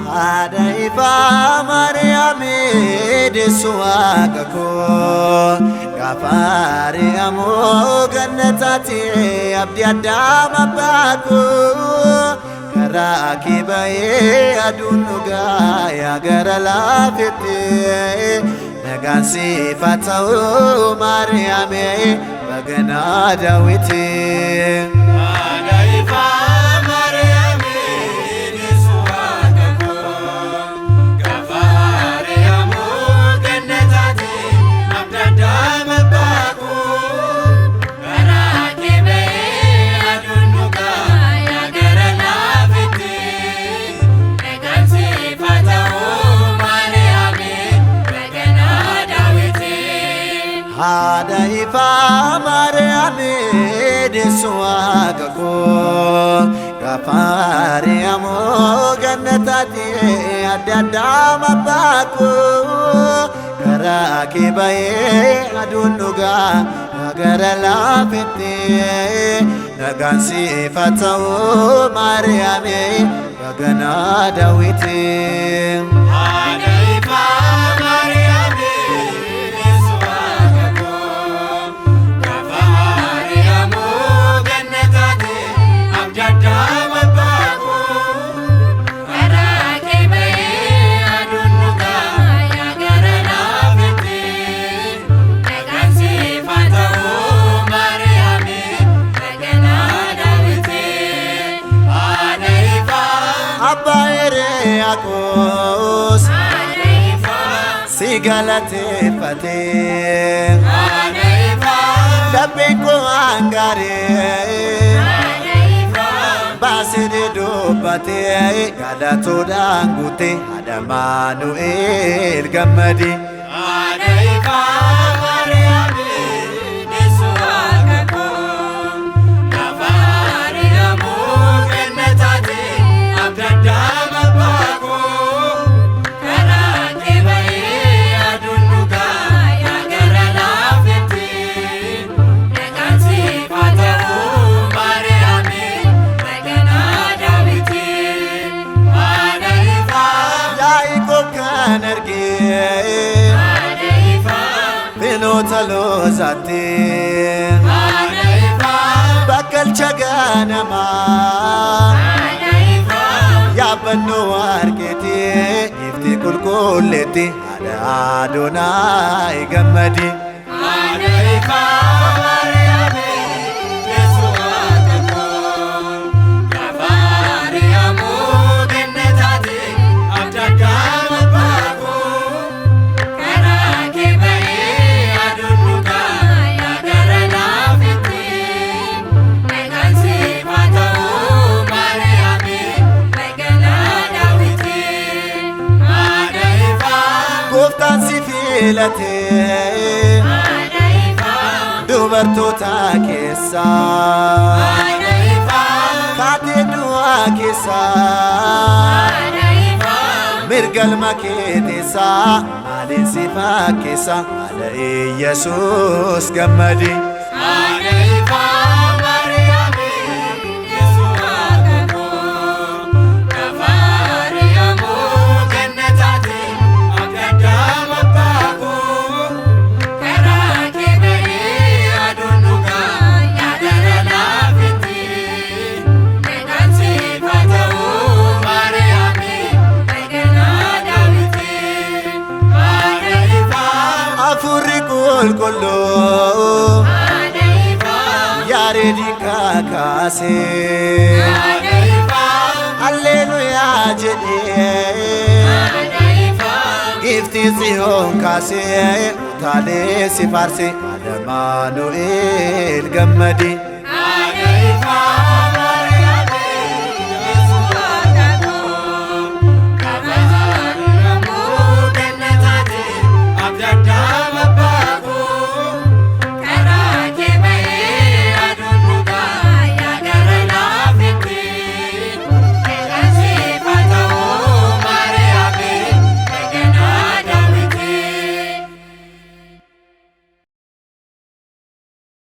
Haadha ifaa Maariyaamii deessu waaqa koo gaafa ari'amoo gannataati abdii addaam abbaa koo karaa kee ba'ee aduun dhugaa yaa gara laafetti nagaan siif haa ta'u Maariyaamii baganaa daawwiti. Haadha ifaa Maariyaamii deessu waaqa koo gaafa ari'amoo gannataati abdii addaam abbaa koo karaa kee ba'ee aduun dhugaa yaa gara laafetti nagaan siif haa ta'u Maariyaamii baganaa daawwiti. Haadha ifaa Maariyaamii deessu waaqa koo gaafa ari'amoo gannataati adda addaam abbaa koo karaa kee ba'ee aduun dhugaa yaa gara laafetti nagaan siif haa ta'u Maariyaamii baganaa daawwiti. Haadha ifaa Maariyaamii deessu waaqa koo gaafa ari'amoo gannataati abdii addaam abbaa koo karaa kee ba'ee aduun dhugaa yaa gara laafetti nagaan siif haa ta'u Maariyaamii baganaa daawwiti. Haadha ifaa. Abbaa Hiriyaaqoos Haadha ifaa. si galateeffate Haadha ifaa. lapheen koo hangaaree Haadha ifaa. baasee dubbate galatoodhaan guute haadha Maanu'eel gammadi. Haadha ifaa Maariyaamii deessu waaqa koo gaafa ari'amoo gannataati abdii addaam abbaa koo karaa kee ba'ee aduun dhugaa yaa gara laafetti nagaan siif haa ta'u Maariyaamii baganaa daawwiti. Haadha ifaa. Yaa'ikoob kan argee Haadha ifaa. filoota loozaatti Haadha ifaa. bakkalcha ganamaa Haadha ifaa. yaabbannoo warqeeti ifti qulqulleetti haadha Adonaay gammadi. Haadha ifaa Maariyaamii deessu waaqa koo gaafa ari'amoo gannataati abdii addaam abbaa koo karaa kee ba'ee aduun dhugaa yaa gara laafetti nagaan siif haa ta'u Maariyaamii baganaa daawwiti. Haadha ifaa. Gooftaan si filate Haadha ifaa. dubartoota keessaa Haadha ifaa. kaatee du'aa keessaa Haadha ifaa. mirga ilma kee teessaa maaliin si fakkeessa haadha Iyyasuus gammadi. Haadha ifaa Maariyaamii deessu waaqa koo gaafa ari'amoo gannataati abdii addaam abbaa koo karaa kee ba'ee aduun dhugaa yaa gara laafetti nagaan siif haa ta'u Maariyaamii baganaa daawwiti. Haadha ifaa. Hafuurri qulqulluu Haadha ifaa. Yaareedii kakaasee Haadha ifaa. Alleluuyaa jedhee Haadha ifaa. Giftii tsiyoon kaasee utaalee si faarse haadha Maanu'eel gammadi.